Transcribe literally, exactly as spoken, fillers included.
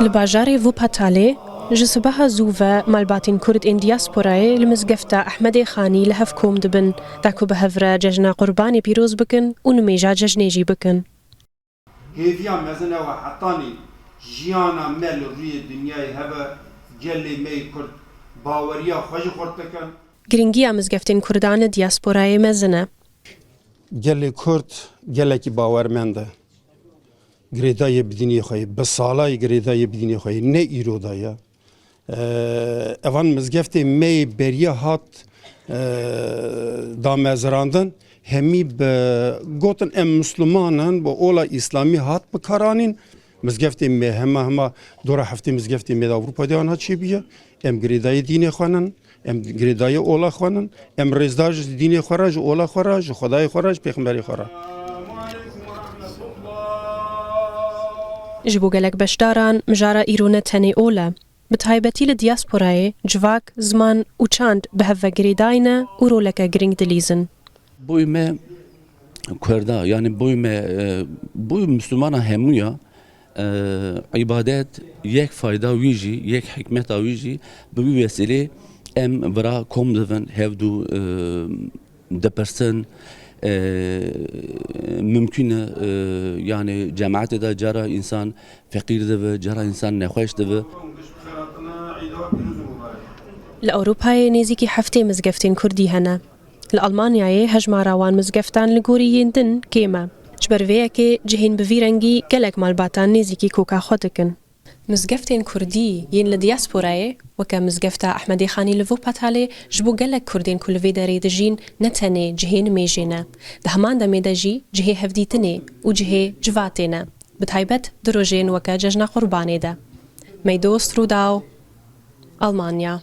Li bajarê Wuppertalê ji sibeha zû ve malbatên Kurd ên diasporayê li mizgefta Ehmedê Xanî li hev kom dibin, da ku bi hev re cejna Qurbanê pîroz bikin û nimêja cejnê jî bikin. Hêviya mezin ew e hetanî jiyana me li rûyê dinyayê hebe gelê me yê Kurd baweriya xwe ji xurt bikin. Giringiya mizgeftên Kurdan li diasporayê mezin e. Gelê Kurd gelekî bawermend e. Girêdayê bi dînê xwe ye, bi sala ye girêdayê bi dînê xwe ye, ne îro de ye. Evan mizgeftê me yê beriya hat, e, damezrandin, hemî bi gotin em Misliman in, bi ola Îslamî hat bikaranîn. Mizgeftê me hema hema dora heftê mizgeftê me de Ewropa de anha çêbûye. Em girêdayê dînê xwe nin, em girêdayê ola xwe nin, em rêzdar ji dînê xwe re, ji ola xwe re, ji Xwedayê xwe re, ji pêxemberê xwe re. Ji bo gelek beşdaran mijara îro ne tenê ol e. Bi taybetî li diasporayê civak, ziman û çand bi hev ve girêdayî ne û roleke girîng dilîzin. Boy me Kurda, yani boy me, e, boy Müslümana hemûya, e, îbadet yek fayda wî jî, yek hikmeta wî jî bi wî wesîlê em vira kom divin, hevdû, e, dipirsin, e, mimkun e, e, yani cemaetê de cara însan feqîr dibe, cara însan nexweş dibe. Li Ewropayê nêzîkî heftê mizgeftên Kurdî hene. Li Almanyayê hejmara wan mizgeftan li gorî yên din kêm e. Ji ber vê yekê cihên bi vî rengî gelek malbatan nêzîkî koka xwe dikin. Mizgeftên Kurdî yên li diasporayê, weke Mizgefta Ehmedê Xanî li Wuppertalê, ji bo gelek Kurdên ku li vê derê dijîn ne tenê cihê nimêjê ne. Di heman demê de jî cihê hevdîtinê û cihê civatê ne. Bi taybet di rojên weke Cejna Qurbanê de. Meydost Rûdaw, Almanya.